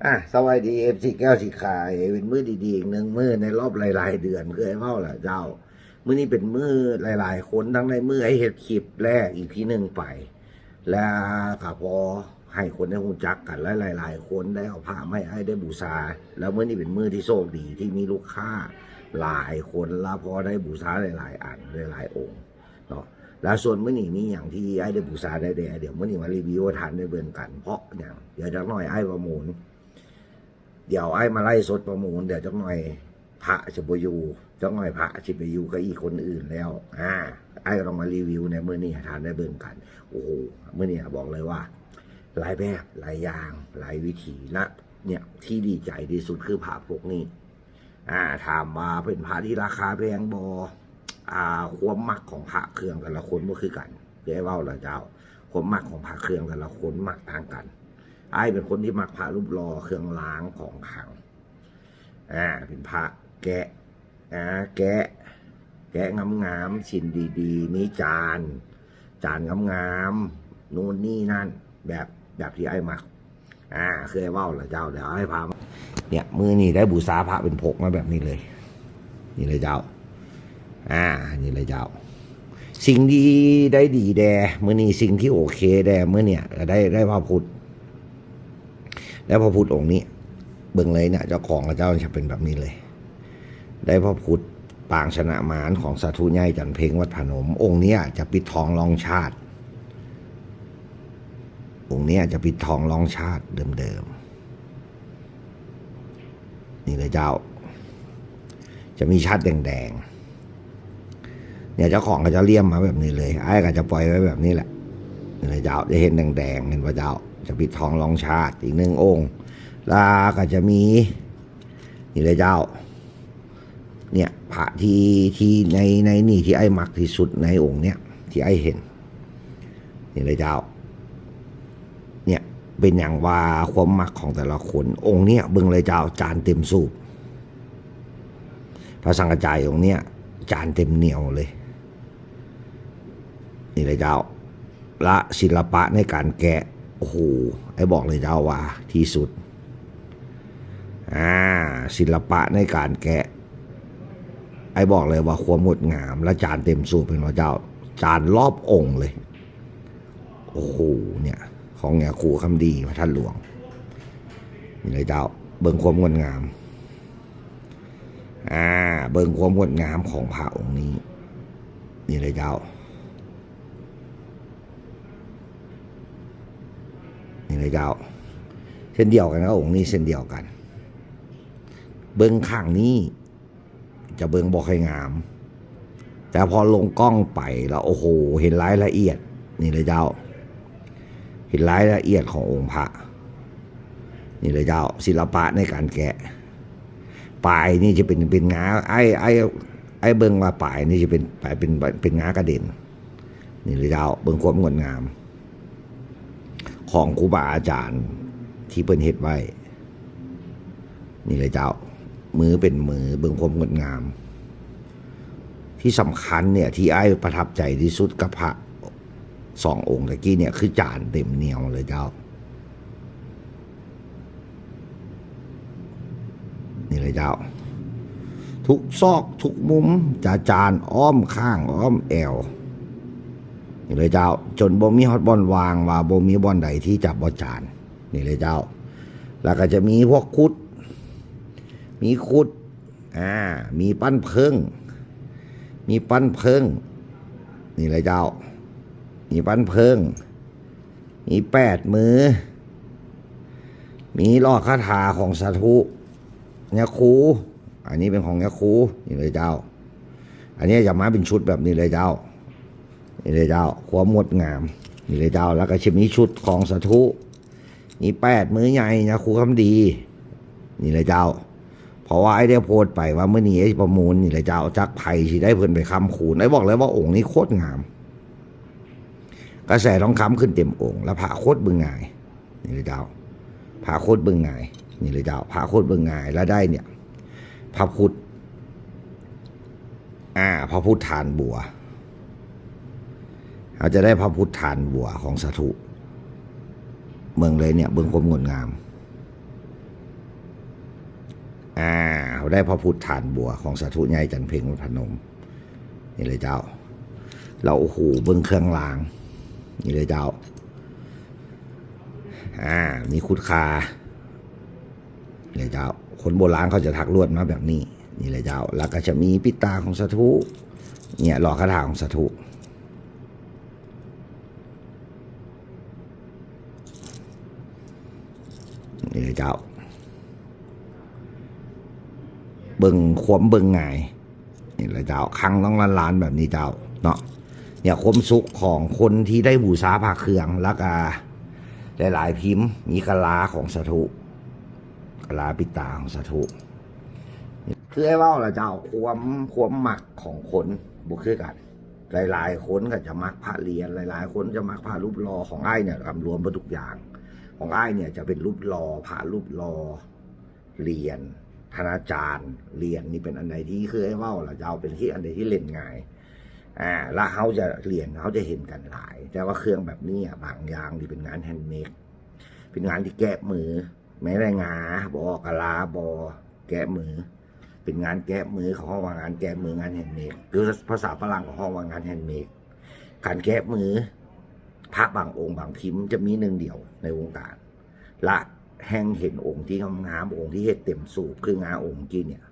ອ່ະ ສະບາຍດີ ເອັຟຊີ ແກ້ວສີຂາຍ ເປັນມື້ດີໆ ອີກໜຶ່ງມື້ໃນລອບຫຼາຍໆເດືອນ ຄືອ້າຍເວົ້າລະເຈົ້າ. ມື້ນີ້ເປັນມື້ຫຼາຍໆຄົນທັງໃນມື້ອ້າຍເຮັດຄລິບແລກອີພີໜຶ່ງໄປ ແລ້ວກໍພໍໃຫ້ຄົນໄດ້ຮູ້ຈັກກັນ ແລະ ຫຼາຍໆຄົນໄດ້ເອົາພະມາໃຫ້ອ້າຍໄດ້ບູຊາ. ແລ້ວມື້ນີ້ເປັນມື້ທີ່ໂຊກດີທີ່ມີລູກຄ້າຫຼາຍຄົນ ແລ້ວພໍໄດ້ບູຊາຫຼາຍໆອັນ ຫຼາຍໆອົງເນາະ. ແລ້ວສ່ວນມື້ນີ້ມີຫຍັງທີ່ອ້າຍໄດ້ບູຊາໄດ້ແດ່ ດຽວມື້ນີ້ມາຣີວິວໃຫ້ທ່ານໄດ້ເບິ່ງກັນ. ເພາະຫຍັງ? ດຽວຈັກໜ່ອຍອ້າຍປະມູນ ດຽວອ້າຍມາໄລຟ໌ສົດປະມູນ ດຽວຈັກໜ່ອຍພະຈະບໍ່ຢູ່ ຈັກໜ່ອຍພະຊິໄປຢູ່ກັບອີກຄົນອື່ນແລ້ວ. ອາ ອ້າຍກໍຕ້ອງມາຣີວິວໃນມື້ນີ້ໃຫ້ທ່ານໄດ້ເບິ່ງກັນ. ໂອ້ໂຫ ມື້ນີ້ບອກເລີຍວ່າຫຼາຍແບບຫຼາຍຢ່າງຫຼາຍວິທີ ແລະ ເນຍ ທີ່ດີໃຈທີ່ສຸດຄືພະພວກນີ້. ອາ ຖາມວ່າເປັນພະທີ່ລາຄາແພງບໍ່? ອາ ຄວາມມັກຂອງພະເຄື່ອງແຕ່ລະຄົນບໍ່ຄືກັນ ຄືອ້າຍເວົ້າລະເຈົ້າ. ຄວາມມັກຂອງພະເຄື່ອງແຕ່ລະຄົນມັກຕ່າງກັນ. ອ້າຍເປັນຄົນທີ່ມັກພະຮູບຫຼໍ່ເຄື່ອງລາງຂອງຂລັງ ອາ ເປັນພະແກະ ອາ ແກະ ແກະງາມໆ ຊິນດີໆ ມີຈານ ຈານງາມໆ ໂນ່ນນີ້ນັ້ນ ແບບ ແບບທີ່ອ້າຍມັກ. ອາ ເຄີຍເວົ້າລະເຈົ້າ ດຽວອ້າຍພາມາ ເນຍ ມື້ນີ້ໄດ້ບູຊາພະເປັນພົກມາແບບນີ້ເລີຍ ນີ້ເລີຍເຈົ້າ. ອາ ນີ້ເລີຍເຈົ້າ. ສິ່ງທີ່ໄດ້ດີແດ່ມື້ນີ້ ສິ່ງທີ່ໂອເຄແດ່ມື້ເນຍ ກໍໄດ້ ໄດ້ພະພຸດ ແລ້ວພະພຸດອົງນີ້ ເບິ່ງເລີຍນະ ເຈົ້າຂອງເຂົາເຈົ້າຈະເປັນແບບນີ້ເລີຍ. ໄດ້ພະພຸດປາງຊະນະມານຂອງສາທຸໃຫຍ່ຈັນເພັງວັດຜານົມ. ອົງເນີ້ຍຈະປິດທອງລ່ອງຊາດ. ອົງເນີ້ຍຈະປິດທອງລ່ອງຊາດເດີມໆ. ນີ້ເລີຍເຈົ້າ. ຈະມີຊາດແດງໆ ເນຍ ເຈົ້າຂອງເຂົາເຈົ້າລ້ຽມມາແບບນີ້ເລີຍ. ອ້າຍກໍຈະປ່ອຍໄວ້ແບບນີ້ແຫຼະ. ນີ້ເລີຍເຈົ້າ. ຈະເຫັນແດງໆ ເຫັນບໍ່ເຈົ້າ? ຈະປິດທອງລ່ອງຊາດອີກໜຶ່ງອົງ. ແລ້ວກໍຈະມີ ນີ້ເລີຍເຈົ້າ. ເນຍ ພະທີ່ ທີ່ໃນ ໃນນີ້ທີ່ອ້າຍມັກທີ່ສຸດໃນອົງເນຍ ທີ່ອ້າຍເຫັນ ນີ້ເລີຍເຈົ້າ. ເນຍ ເປັນຫຍັງວ່າຄວາມມັກຂອງແຕ່ລະຄົນ. ອົງເນຍ ເບິ່ງເລີຍເຈົ້າ ຈານເຕັມສູບ. ພະສັງກະຈາຍອົງເນຍ ຈານເຕັມໜຽວເລີຍ. ນີ້ເລີຍເຈົ້າ. ລະສິລະປະໃນການແກະ ໂອ້ໂຫ ອ້າຍບອກເລີຍເຈົ້າວ່າທີ່ສຸດ. ອາ ສິລະປະໃນການແກະ ອ້າຍບອກເລີຍວ່າຄວາມງົດງາມ ລະຈານເຕັມສູບ ເຫັນບໍ່ເຈົ້າ? ຈານລອບອົງເລີຍ. ໂອ້ໂຫ ເນຍ ຂອງຍາຄູຄຳດີ ພະທາດຫຼວງ. ນີ້ເລີຍເຈົ້າ. ເບິ່ງຄວາມງົດງາມ. ອາ ເບິ່ງຄວາມງົດງາມຂອງພະອົງນີ້. ນີ້ເລີຍເຈົ້າ. ນີ້ເລີຍເຈົ້າ. ເຊັ່ນດຽວກັນກັບອົງນີ້ ເຊັ່ນດຽວກັນ. ເບິ່ງຂ້າງນີ້ຈະເບິ່ງບໍ່ຄ່ອຍງາມ ແຕ່ພໍລົງກ້ອງໄປແລ້ວ ໂອ້ໂຫ ເຫັນລາຍລະອຽດ. ນີ້ເລີຍເຈົ້າ. ເຫັນລາຍລະອຽດຂອງອົງພະ. ນີ້ເລີຍເຈົ້າ. ສິລະປະໃນການແກະ. ປາຍນີ້ຈະເປັນ ເປັນງາ ອ້າຍ ອ້າຍ ອ້າຍເບິ່ງວ່າປາຍນີ້ຈະເປັນ ປາຍເປັນ ເປັນງາກະເດັນ. ນີ້ເລີຍເຈົ້າ. ເບິ່ງຄວາມງົດງາມຂອງຄູບາອາຈານທີ່ເພິ່ນເຮັດໄວ້. ນີ້ເລີຍເຈົ້າ. ມືເປັນມື ເບິ່ງຄວາມງົດງາມ. ທີ່ສຳຄັນເນຍ ທີ່ອ້າຍປະທັບໃຈທີ່ສຸດກັບພະສອງອົງຕະກີ້ເນຍ ຄືຈານເຕັມໜຽວເລີຍເຈົ້າ. ນີ້ເລີຍເຈົ້າ. ທຸກຊອກທຸກມຸມຈະຈານ ອ້ອມຂ້າງອ້ອມແອວ. ນີ້ເລີຍເຈົ້າ. ຈົນບໍ່ມີຮອດບ່ອນວ່າງ ວ່າບໍ່ມີບ່ອນໃດທີ່ຈະບໍ່ຈານ. ນີ້ເລີຍເຈົ້າ. ແລ້ວກໍຈະມີພວກຄຸດ ມີຄຸດ ອາ ມີປັ້ນເຜິ້ງ ມີປັ້ນເຜິ້ງ. ນີ້ເລີຍເຈົ້າ. ມີປັ້ນເຜິ້ງ ມີແປດມື ມີຫຼອດຄາຖາຂອງສາທຸຍາຄູ. ອັນນີ້ເປັນຂອງຍາຄູ. ນີ້ເລີຍເຈົ້າ. ອັນນີ້ຈະມາເປັນຊຸດແບບນີ້ເລີຍເຈົ້າ. ນີ້ເລີຍເຈົ້າ. ຄວາມງົດງາມ. ນີ້ເລີຍເຈົ້າ. ແລ້ວກໍຈະມີຊຸດຂອງສາທຸ ມີແປດມືໃຫຍ່ ຍາຄູຄຳດີ. ນີ້ເລີຍເຈົ້າ. ເພາະວ່າອ້າຍໄດ້ໂພສໄປວ່າມື້ນີ້ອ້າຍຊິປະມູນ. ນີ້ເລີຍເຈົ້າ. ຈັກໃຜຊິໄດ້ເພິ່ນໄປຄ້ຳຄູນ. ອ້າຍບອກເລີຍວ່າອົງນີ້ໂຄດງາມ. ກະແສທອງຄຳຂຶ້ນເຕັມອົງ ແລະ ພະໂຄດເບິ່ງງ່າຍ. ນີ້ເລີຍເຈົ້າ. ພະໂຄດເບິ່ງງ່າຍ. ນີ້ເລີຍເຈົ້າ. ພະໂຄດເບິ່ງງ່າຍ ລະໄດ້ເນຍ ພະພຸດ ອາ ພະພຸດຖານບົວ. ເຮົາຈະໄດ້ພະພຸດຖານບົວຂອງສາທຸ. ເບິ່ງເລີຍເນຍ ເບິ່ງຄວາມງົດງາມ. ເຮົາໄດ້ພະພຸດຖານບົວຂອງສາທຸໃຫຍ່ຈັນເພັງວັດພະນົມ ນີ້ເລີຍເຈົ້າ. ແລ້ວ ໂອ້ໂຫ ເບິ່ງເຄື່ອງລາງ ນີ້ເລີຍເຈົ້າ. ອາ ມີຄຸດຄາ ນີ້ເຈົ້າ. ຄົນໂບລານເຂົາຈະຖັກລວດມາແບບນີ້ ນີ້ເລີຍເຈົ້າ. ແລ້ວກໍຈະມີປິດຕາຂອງສາທຸ ເນຍ ຫຼໍ່ຄາຖາຂອງສາທຸ ນີ້ເຈົ້າ. ເບິ່ງຄວາມເບິ່ງງ່າຍ ນີ້ລະເຈົ້າ. ຄັງຕ້ອງລ້ານໆແບບນີ້ເຈົ້າເນາະ. ເນຍ ຄວາມສຸກຂອງຄົນທີ່ໄດ້ບູຊາພະເຄື່ອງ ແລ້ວກະຫຼາຍໆພິມ ມີກະລາຂອງສາທຸ ກະລາປິດຕາຂອງສາທຸ. ຄືອ້າຍເວົ້າລະເຈົ້າ ຄວາມ ຄວາມມັກຂອງຄົນບໍ່ຄືກັນ. ຫຼາຍໆຄົນກໍຈະມັກພະຫຼຽນ ຫຼາຍໆຄົນຈະມັກພະຮູບຫຼໍ່. ຂອງອ້າຍເນຍລວມເບິດທຸກຢ່າງ. ຂອງອ້າຍເນຍຈະເປັນຮູບຫຼໍ່ ພະຮູບຫຼໍ່ ຫຼຽນ ທ່ານອາຈານ. ຫຼຽນນີ້ເປັນອັນໃດທີ່ ຄືອ້າຍເວົ້າລະເຈົ້າ ເປັນທີ່ອັນໃດທີ່ເຫຼັ້ນງ່າຍ. ອາ ລະເຮົາຈະ ຫຼຽນເຮົາຈະເຫັນກັນຫຼາຍ ແຕ່ວ່າເຄື່ອງແບບນີ້ອະ ບາງຢ່າງທີ່ເປັນງານແຮນເມດ ເປັນງານທີ່ແກະມື ແມ່ນແຕ່ງາບໍ ກະລາບໍ ແກະມື ເປັນງານແກະມື ເຂົາຮ້ອງວ່າງານແກະມື ງານແຮນເມດ ຄືພາສາຝຣັ່ງເຂົາຮ້ອງວ່າງານແຮນເມດ. ການແກະມື ພະບາງອົງບາງພິມຈະມີໜຶ່ງດຽວໃນວົງການ ລະແຮ່ງເຫັນອົງທີ່ງາມໆ ອົງທີ່ເຮັດເຕັມສູບ ຄືງາອົງກີ້ເນຍ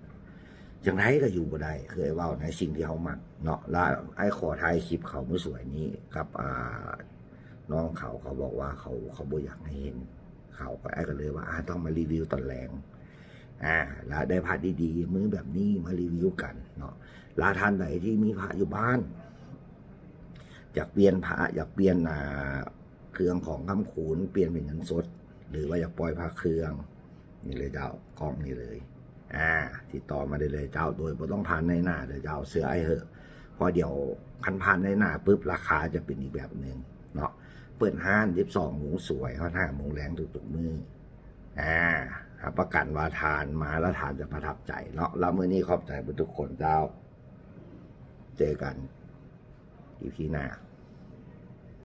ຈັ່ງໃດກໍຢູ່ບໍ່ໄດ້ ຄືອ້າຍເວົ້າໃນສິ່ງທີ່ເຮົາມັກເນາະ. ລະອ້າຍຂໍຖ່າຍຄລິບເຂົາມື້ສວຍນີ້ກັບ ອ່າ ນ້ອງເຂົາ ເຂົາບອກວ່າເຂົາ ເຂົາບໍ່ຢາກໃຫ້ເຫັນເຂົາ ກໍ ອ້າຍກໍເລີຍວ່າ ອາ ຕ້ອງມາຣີວິວຕອນແລງ ອາ ລະໄດ້ພະດີໆ ມື້ແບບນີ້ມາຣີວິວກັນເນາະ. ລະທ່ານໃດທີ່ມີພະຢູ່ບ້ານ ຢາກປ່ຽນພະ ຢາກປ່ຽນ ອ່າ ເຄື່ອງຂອງຄຳຄູນ ປ່ຽນເປັນເງິນສົດ ຫຼືວ່າຢາກປ່ອຍພະເຄື່ອງ ນີ້ເລີຍເຈົ້າ ກ້ອງນີ້ເລີຍ. ອາ ຕິດຕໍ່ມາໄດ້ເລີຍເຈົ້າ ໂດຍບໍ່ຕ້ອງຜ່ານນາຍໜ້າເດີເຈົ້າ ເຊື່ອອ້າຍເຖາະ. ເພາະດຽວຄັນຜ່ານນາຍໜ້າປຶບ ລາຄາຈະເປັນອີກແບບໜຶ່ງເນາະ. ເປີດຮ້ານສິບສອງໂມງສວຍ ຮອດຫ້າໂມງແລງທຸກໆມື້. ອາ ຮັບປະກັນວ່າທ່ານມາແລ້ວທ່ານຈະປະທັບໃຈເນາະ. ລະມື້ນີ້ຂອບໃຈເບິດທຸກຄົນເຈົ້າ. ເຈີກັນອີພີໜ້າ.